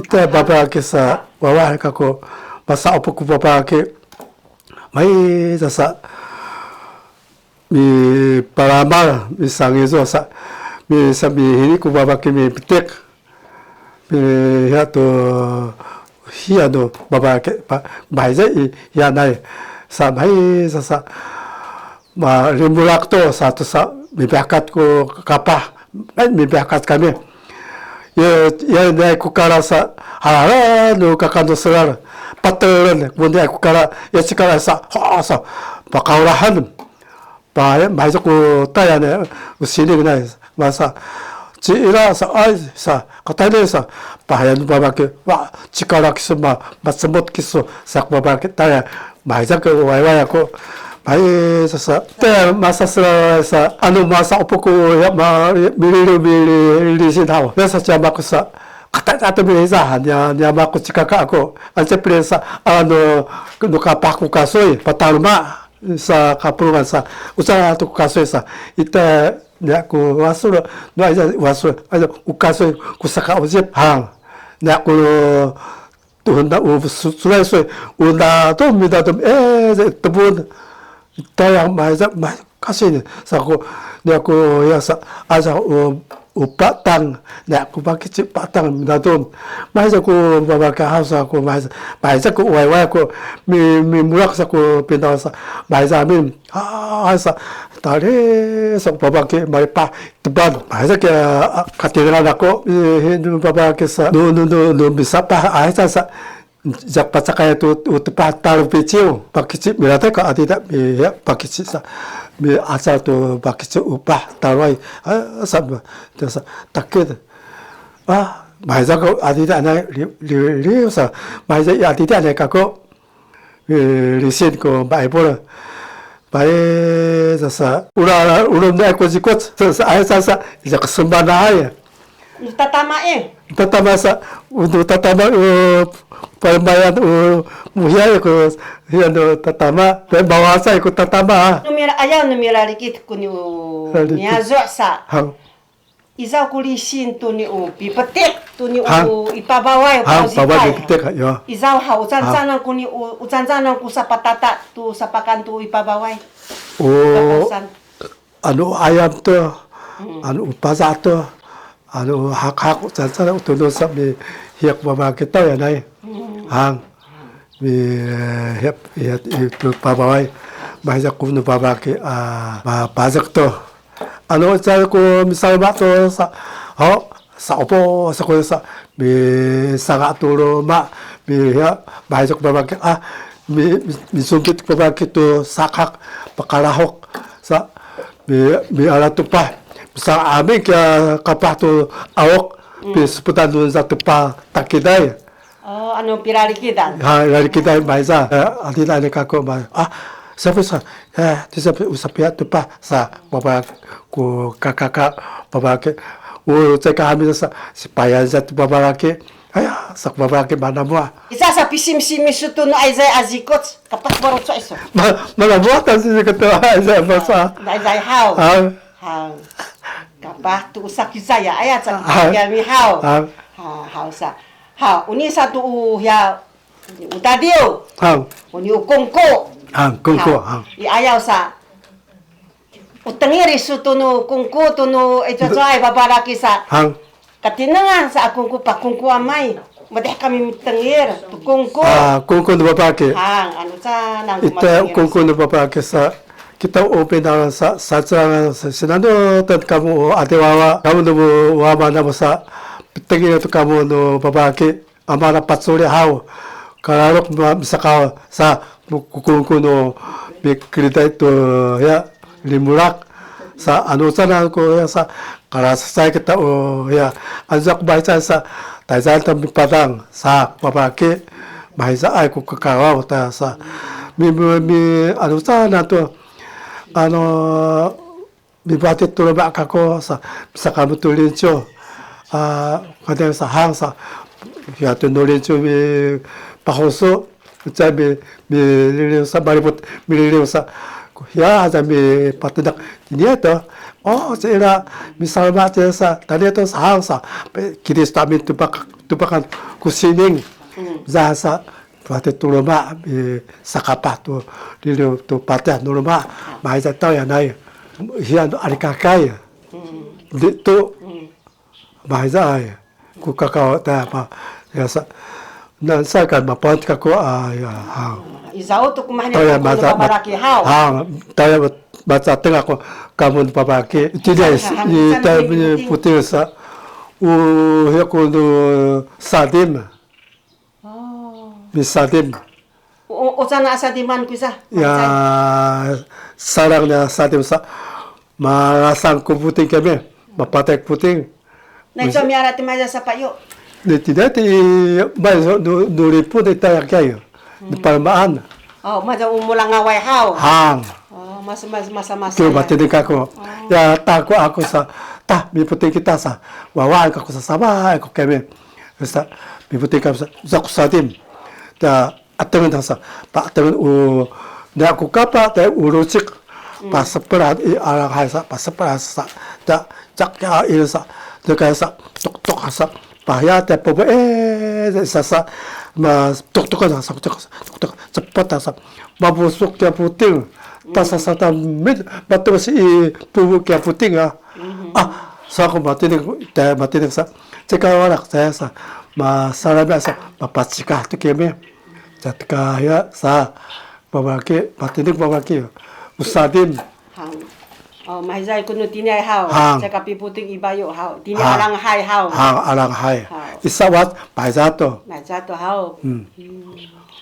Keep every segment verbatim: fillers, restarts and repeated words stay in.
Te babalaki sa wawa kako masa'opo ku babalaki. Mahiza sa mipalamal, misangizu sa, mi, sa mihini ku babalaki mipetik. Mi, hiya to, hiya to babalaki, pa, mahiza i, hiya nay. Sa mahiza sa, ma, limulak to, sa to sa, mipihakat ku kapah, ay, mipihakat kami. Ya, ya, nay ku kala sa, halala, nu kakan to selal, patelen, mun nay ku kala, ya, cikala sa, ha, sa, pakaulahan. Pa, mahiza ku taya ne, u sining ne, masa, ci ira sa, ay, sa, katay ne sa, pahayan babalaki, wa, cikala kisu ma, macemot kisu, sa ku babalaki taya, mahiza ku wayway ako, mahiza sa, te, masa sila sa, anu masa'opo ku, ya, ma, mililiw, mililisin haw, ya sa cama ku sa, katay atu miliza, nya, nya ma ku cikaka ako, ance pilin sa, anu, nu kapah ku kasuy, pataluma. Sa kapulungan sa, usa tu ku kasuy sa, ita nia ku wasul, nu aja wasul, aja u kasuy ku saka ujip, hang. Nia ku tuhun da u su-, sulay suy, u dadum, midadum, eh, tebun. Tayang, mahiza, mahiza kasuy ni. Sa ku, nia ku ya sa, aja u u patang, nia ku pakici patang midadum. Mahiza ku babalaki haw sa ku mahiza, mahiza ku wayway ku mi, mimulak sa ku pinang sa, mahiza amin. Ha, sa, tali sa ku babalaki malipah tepan. Mahiza ki, a, katinangan ako, i, hi, nu babalaki sa, nu, nu, nu, nu, misapah, a, sa, sa, jak pacakay tu, u tepah talu piciw, pakici, milatay ka adida, mi, ya, pakici sa, mi asal tu pakici upah taluay, a, sa, tu sa, takit. A, mahiza ko adida anay, li, li, li, sa, mahiza i adida anay kako, e, lisin ko Baibul. Pai, sa, sa, ula, ulum na ko zikot, sa, sa, ay, sa, sa, ija kesemban na ay. Tatama, eh. Tatama sa, untuk tatama, uh, pamayan, uh, muhiya ko, hiya no tatama, dan bawasa ko tatama, ah. Numira, ayaw numira likit kuni u, Likit. Miyazo sa. Hang. Izaw ku lisin tu ni u pipetik, tu ni u ipabaway, hang, paway pipetik, ya. Izaw ha, ucancanan ku ni u, ucancanan ku sapatata, tu sapakan tu ipabaway. Oh. Papasan. Anu ayam to, anu upaza to, anu hak-hak ucancanan, utunun sa mi hiyak mama kita ya, nay. Hang. Mi, eh, hep, hep, itu pabaway. Mahiza ku nu pabaki, ah, ma, pazek to. Anu, ca ku misalma to sa, ho, sa opo, sa ku sa, mi, sanga tulu ma, mi, ya, mahiza ku pabaki, ah, mi, mi, mi sungkit ku pabaki to sakak, pakalahok, sa, mi, mi ala tupah, mi sa ami kia kapah to awok, mi seputan dun sa tupah takiday. Oh, anu pilalikidan. Ha, pilalikidan, mahiza. Eh, adida ni kako, ma. Ah, sapi sa. Eh, ti sapi, usapiya tu pa sa, baba ku kakaka, baba ke. U, cai ka hamil sa, sipayan sa tu baba laki. Aya, sa baba laki mana mua. Isa sa pisim-simi sutu no aizay azikot, kapas baru cai so. Ma, mana mua tan si ketua aizay basa. Aizay haw. Haw. Haw. Kapah tu usak izaya, aya, cai kami haw. Haw. Ha, haw sa. Ha, uni sa tu u, ya, uni u tadiw. Haw. Uni u kungku. Haw, kungku, haw. Haw. I ayaw sa. U tengil isu tunu kungku, tunu, eh, cuacuay, babalaki sa. Haw. Katinengan sa a kungku, pakungku amay. Madeh kami mitengil, tu kungku. Ah, kungku nu babalaki. Hang, anu ca, nang ita kungku nu babalaki sa. Kita u pinangan sa, sa, sa, sa, sinanu tan kamu u ati wawa, kamu nu wama namu sa, pitengil tu kamu nu babalaki. Amana paculi haw, kalalok ma-, misakaw sa, mu-, kukungkunu mikiliday tu, ya, limulak. Sa, anu canan ku, ya, sa, kalasasay kita, o, ya, anu sa ku mahican sa, tayzan ta mipadang, sa, mapaki, mahicaay ku kakawaw ta, sa, mi, mi, mi, anu canan tu, anu, Mipati tu loma' kako sa, saka mu tu lincu. A, kada sa hang sa. Ya tu nu lincu mipahusu, ucay mi, mililiw sa, maliput mililiw sa. Ya, aca mipatenek. Ini to, O, ci ira, misalama ci sa, tadi tu sahang sa, pe, kini sa amin tupak, tupakan ku sining. Za sa, pati tu luma, misakapah tu, liliw tu patih nu luma, mahiza taw ya nay, hiyan tu alikakay. Di tu, mahiza ay, ku kakaw ta pa, ya sa, nan sa kan mapan kako, a, ya, ha. Izaw tu kumahan taw ya, ya maza, mabalaki haw. Ha, taw ya maza tengah ko kamun pabalaki. Tidak, ha, ha, i, ha, taw ha, puting sa, u, ya ko nu sadim. O. Misadim. O, o, cana a sadiman ku sa. Ya, sarang na sadim sa. Malasang ku puting kami. Mapatek puting. Na icu miala ti maza sa payu. Ni tidak ti, maza nu, nu lipu ni tayak kayu. Ni palmaan. O, maza umulangaway haw. Hang. O, masa, masa, masa, masa. Kiyo ya. Matini kako. O. Ya, tako aku sa. Tah, miputing kita sa. Wawa kako sa sama, aku kami. Sa, miputing kako sa. Sa ku sadim. Ta, atengen sa, pa atengen u, na ku kapa, ta u lucik, pa sepel i alang hay sa, pa sepel sa, ta, cak ya il sa, ta kaya sa, tok tok sa, pa ya ta pobo, eh, sa sa, ma, tok tok sa, tok tok, tok tok, cepet sa, mabusuk ya puting, ta sa sa ta mit, batung si i pubu ya puting ah. Ah, sa ku matini, ta matini sa, cekal walak saya sa, ma salami sa, mapacikah tu kami. Catika ya sa, babaki, matini babaki. Usadim. Hang. O, mahizay kunu tini ay haw. Hang. Caka piputing i bayu haw. Tini alang hay haw. Hang, alang hay. Haw. Isawat, mahiza to. Mahiza to haw. Hmm.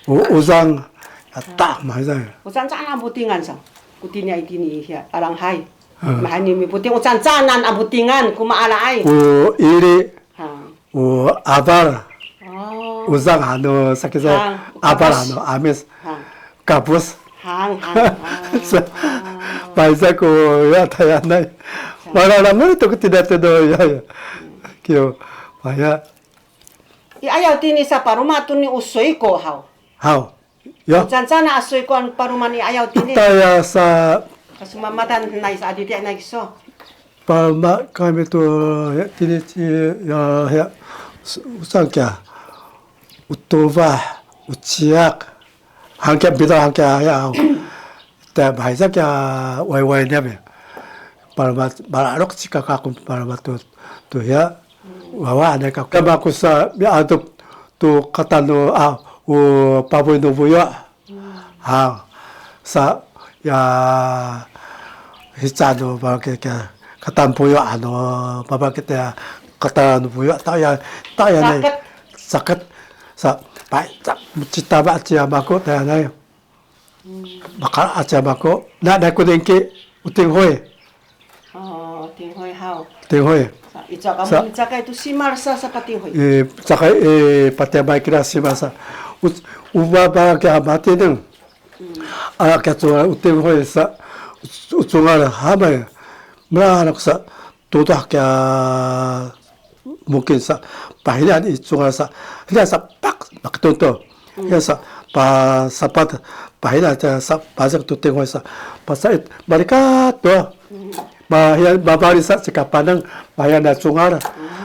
U, uzang, ya ta, mahizay. Uzang cana butingan sa. Ku tini ay tini ya, alang hay. Hmm. Mahani miputing, ucan canan a butingan, kuma ala ay. U, ili. Hang. U, abal. O. Uzang anu sakizay. Hang. Abal anu amis. Hang. Kabus. Hang, hang, hang. Sa, mahiza ku ya tayanay. Hang. Mana namun itu tidak tedo ya, ya. Kiyo, maya. I ayaw tini sa paruma tu ni usoy ko haw. Haw. Ya. Cancan a soy ko paruma ni ayaw tini. Taya sa. Kasumamatan nay sa adidi nay kiso. Paruma kami tu, ya, tini ci, ya, ya, s-, usang kya. Utubah, uciak. Hangkya bida hangkya ya. Ta bahasa kya wai-wai niya. Paruma, balalok ci kakakun paruma tu, tu ya. Wawa ane ka kama ku sa miadup tu katan nu, a, u pabuy nu buyu. Ha, sa ya hica nu babaki ke katan buyu anu babaki te katan nu buyu ta ya, ta ya nai. Saket. Saket. Sa, pai, sa, cita ba cia maku ta ya nai. Bakal aca mako. Na, na ku dengki, uting hoy. O, uting hoy haw. Uting hoy. Sa, ica kamu sa, ica kay tu simal sa, sa pating hoy. E, ica kay, e, patiamay kira simal sa. U, uba ba kaya matineng. Hmm. Ala kaya tu uting hoy sa, u, ucungal hamay. Mala anak sa, tudah kaya mungkin sa, pahilan i cungal sa, hilan sa, pak, makitunto. Hilan sa, pa, sapat, pahilan sa, sa, pazak tu tinghoy sa, pa sa, it, balikat to. Ma, hilan, babali sa, sikapanang, mahilan na cungal.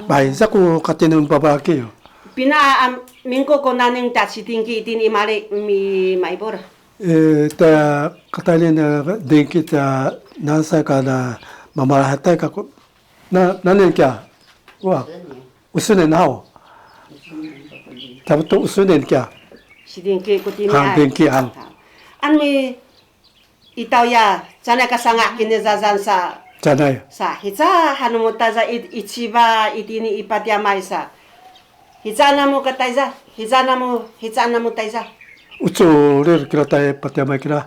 Mahilan sa ku katinun babalaki yo. Pina, am, mingko ko naning ta sitingki itin imali mi maibor. E, ta, katalin, e, dingki ta, nansa ka na, mamalahatay ka ko, Na, nanin kiya? Wa. Usunen haw. Tabutu usunen kiya? Sidingki kutini. Ha, ay. Dingki an. An mi itaw ya, canay kasanga kini zazan sa. Canay. Sa, hica hanumuta za i, iciba itini ipatiamay sa. Hica namu ka tayza, hica namu, hica namu tayza. Uculir kira tay patiamay kira.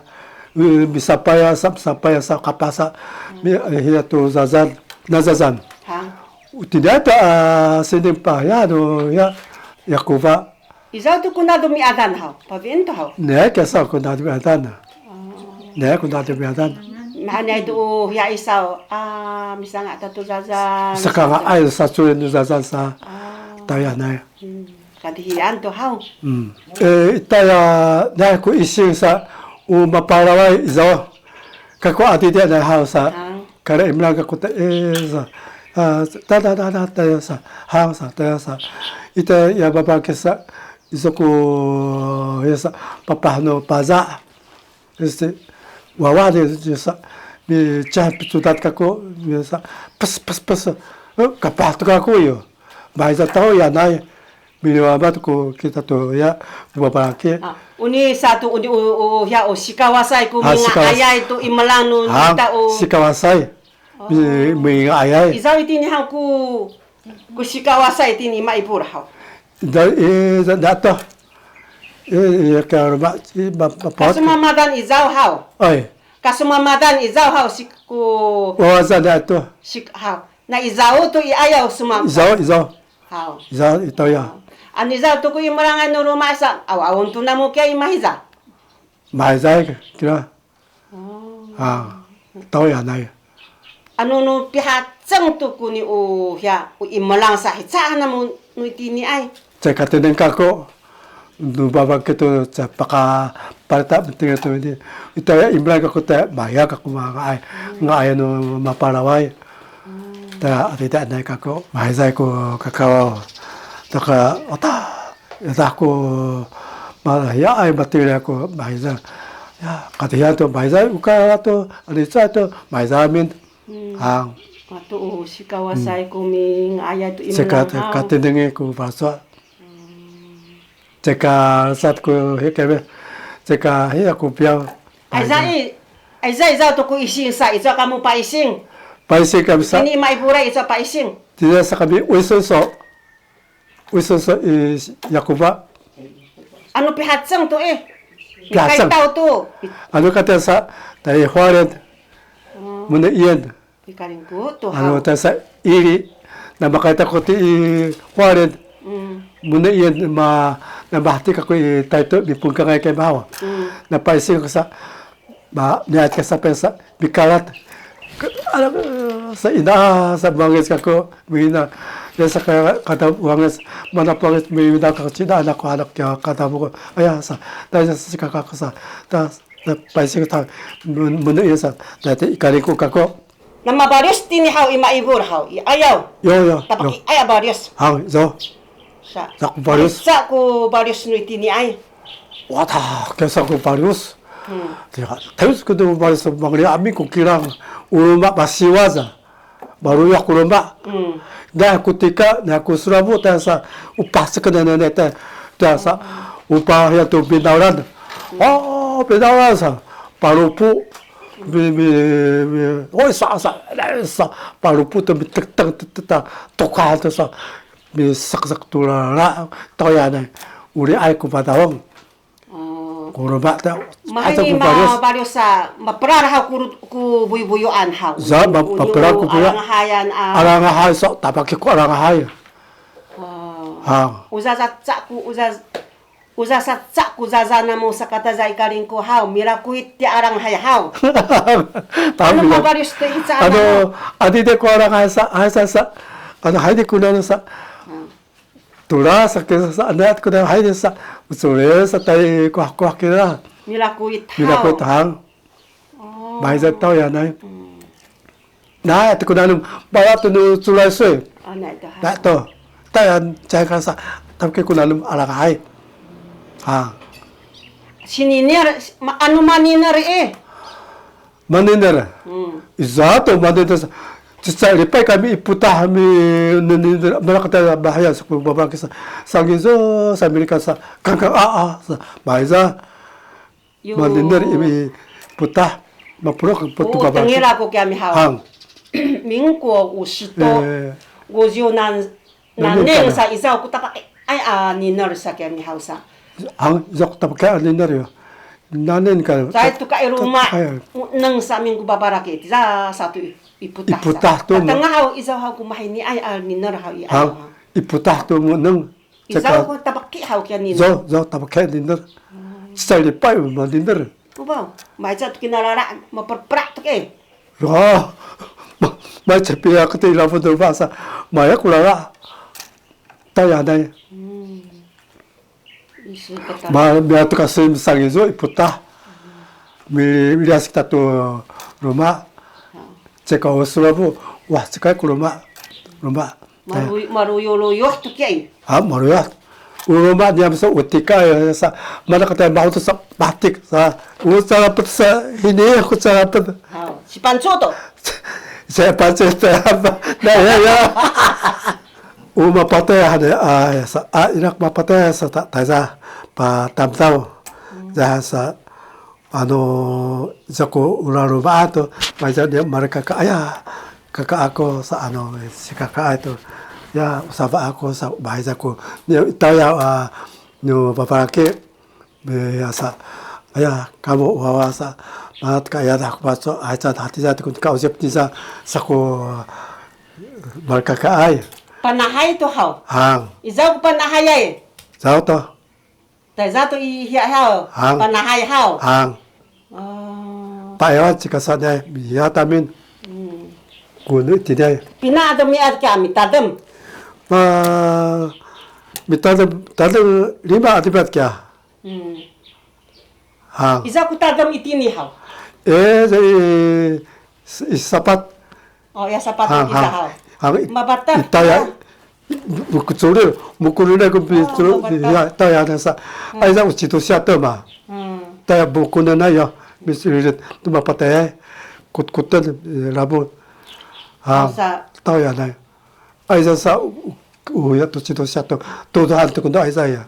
Wi, misapaya sa, misapaya sa, kapasa. Mi, eh, hiya tu zazan, na zazan. Ha. Utida ta, ah, sinding pa, ya, do, ya, Yakuba. Izaw tu kuna do miadan haw, pavin tu haw. Ne, kesa kuna do miadan. Ne, ku dati biyadan. Mahaenay tu, ya Isaw, a, misanga' tatu zazan. Saka nga ay sa cuin nu zazan sa. A. Taya nay. Hmm. Kadihian tu haw. Hmm. E, itaya, nay ku ising sa, u mapalaway izaw. Kaku adidi nay haw sa. A. Kala imelang kaku ta, e, sa, a, ta, ta, ta, ta, ta, ya sa, haw sa, ta, ya sa. Ita ya baba kisa, iso ku, ya sa, papah no paza. Este, wawa de, ya sa, mi cah picudat kaku, ya sa, pes, pes, pes, e, kapah tu kaku yo. Mahiza taw ya nay, miliwamat ku kita tu ya, babaki. A, uni sa tu, uni u, u, ya, u sikawasay ku, a, minga'ayay tu imelang nu, a, nita u. Sikawasay. O. Mi, minga'ayay. Izaw itini haw ku, ku sikawasay itini maipul haw. Da, e, da, da to. E, e, ka ma, e, ma, ma, pa. Kasumamadan izaw haw. Ay. Kasumamadan izaw haw sik ku. O, sa da to. Sik haw. Na izaw tu i ayaw suma. Izaw, izaw. Haw. Izaw, itaw ya. Haw. Anu izaw tu ku imelang nu luma' sa, aw, awn tu namu kiya i mahiza. Mahiza kira. O. A, taw ya nay. Anu nu pihaceng tu ku ni u, ya, u imelang sa hica namu nu itini ay. Cekatenen kaku, nu baba kitu, cepaka palita penting tu ini. Ita ya imelang kaku te, maya kaku manga'ay, nga'ay nu mapalaway. Ta, adida anay kaku, mahizay ku kakaw. Taka, ota, ita ku, mahiyaay matili aku, mahiza. Ya, katihiyan tu, mahizay, uka tu, anicay tu, mahiza amin. Hmm. Hang. Watu, o, sikawasay ku minga'ayay tu imelang haw. Ceka, katindengi ku basa. Hmm. Ceka sat ku hikebe. Ceka hi aku piyaw. Aiza i, aiza izaw tu ku ising sa, izaw kamu paising. Paising kami sa. Ini maipulay izaw paising. Tidak sa kami uiso so. Uiso so i Yakuba. Anu pihaceng tu i. Pihaceng. Kaitaw tu. Anu kata sa, tai Hualien. Hmm. Muna iyan. I Kalingku tu haw. Anu tasa ili, na makaita ko ti i Hualien. Mm. Muna iyan ma, na mahati kaku i Tayto, mipungkangay kami haw. Mm. Na paising ko sa, ma, niat ka sa pensa, mikalat. Ke, ala, sa ina, sa buanges kaku, mina. Ya sa ka, kada buanges, mana buanges, mina kaku cina, anak ko, anak ya, kada buku. Aya sa, na sa si kaka ko sa, ta, na paising ta, mun-, muna iyan sa, na ti i Kalingku kaku. Na mabalius tini haw i maipul haw, i ayaw. Yo, yo, yo. Tapaki ay a balius. Haw, yo. Sa. Sa ku balius. Sa ku balius nu itini ay. Wata, kesa ku balius. Hmm. Tiya, tayus ku tu balius mangli ami ku kilang. Uluma basiwaza. Baru ya ku luma. Hmm. Dah ku tika, dah ku surabu, dah sa upah sekenene, dah, dah sa upah ya tu binalan. Hmm. O, binalan sa. Palupu. Bi, bi, bi, oi, sa, sa, sa, palupu tu bi tek, tek, tek, tek, ta, toka tu sa, bi sak, sak tu la, la, toya ne, uli ay ku padawang. O. Ku luma ta, mahay ni ma balius sa, maperar haw ku, ku buyu-buyuan haw. Za, ma-, maperar ku buyu. Alangahayan a. Alangahay sa, tapaki ku alangahay. O. Ha. Uza sa, sa ku, uza Uza sa ca ku zaza namu sakata za i Kalingku haw, milakuyit ti alangahay haw. Anu mabalius ti ica anu, anu, adi de ku alangahay sa, hay sa sa, anu, hay de ku nanu sa. Hmm. Tula sa ke sa, anu, adi ku nanu hay de sa, ucule sa tai kuah-kuah kira. Milakuyit haw. Milakuyit haw. O. Mahiza taw ya, nay. Hmm. Nay, ati ku nanum, bala tu nu culay soy. O, nay to, ha. Nay to. Tayan, cay kasa, tapi ku nanum alangahay. Ha. Sininir, ma-, anu maninir, eh. Maninir. Hmm. Iza to maninir sa. Cicak lipay kami i putah mi ninir, malak ta bahaya suku babang kisa. Sangizo, samilika sa, kangkang a, a, sa. Mahiza. Yo. Maninir i putah, mapulok putah. O, babang. Tengil aku kiyami haw. Hang. 民国五十多, eh, 五十 nan, naneng sa izaw ku tapakay a ninir sa kiyami haw sa. Hang, izaw ku tapakay a ninir yo. Naneng ka. Sa itu ka i luma', ay, neng sa minggu babaraki, tiza satu i, i putah sa. I putah tu. Patengah haw izaw haw ku mahiniay a ninir haw i. Hang, i putah tu mu neng. Izaw ku tapaki haw kiya ninir. Zo, zo, tapaki ninir. Cicay lipay maninir. Ubaw, mayca tu kinalala, maperperak tu ke. Yo, ma-, mayca piya kati lapu tu basa, maya kulala. Tayanay. Hmm. Isi kata. Ma-, miya tu kasi misangizo i putah. Mi-, miliyas kita tu luma'. Ha. Cika usulabu, wah, cika ku luma, luma. Maru-, maruyuluyuh tu kiya. Ha, maruyah. Uluma niya miso utika ya sa, mana kata mau tu sa, batik sa, u carapet sa, ini aku carapet. Ha, si pancu tu. Saya pancu tu apa? Nah, ya, ya. Uma patay hane, ah, ya sa, ah, inak mapatay sa ta, tayza, pa tamtaw. Ya sa, Ano, izaku ulalumaan to, maiza ni malakakaay, kaka aku sa ano, si kakaay to, ya, usaba aku sa, maiza ku, ni, taya, ah, nu, papalaki, be, asa, aya, kamu wawa sa, mat kaya dah ku baco, ay, sa, hati sa, tukun ka usip ni sa, saku, malakakaay. Panahay to haw. Hang. Izaw ku panahay ay. Izaw to. Tayza to i hiya haw. Hang. Panahay haw. Hang. Oh. Payawan cika sa day, miya tamin. Hmm. Kunu iti day. Pina ado miya kiya mitadem. Ma, mitadem, tadem lima adi bat kiya. Hmm. Hang. Iza ku tadem itini haw. Eh, jadi, i, i sapat. Oh, ya, sapatu kita, ha. Mabatak, itaya, ya. Mukuculir, mukulina ku, oh, mabatak. Ya, taya nasa. Hmm. Ay, sa uci tu siya tu ma. Hmm. Taya bukuna na ya, misirit, tu mapatay, kut-kutan, eh, labu. Ha, oh, sa. Taya na. Ay, sa, sa, u, u, ya, tu ci tu siya tu. Tu, tu, han, tu, kundu, ay, sa, ya.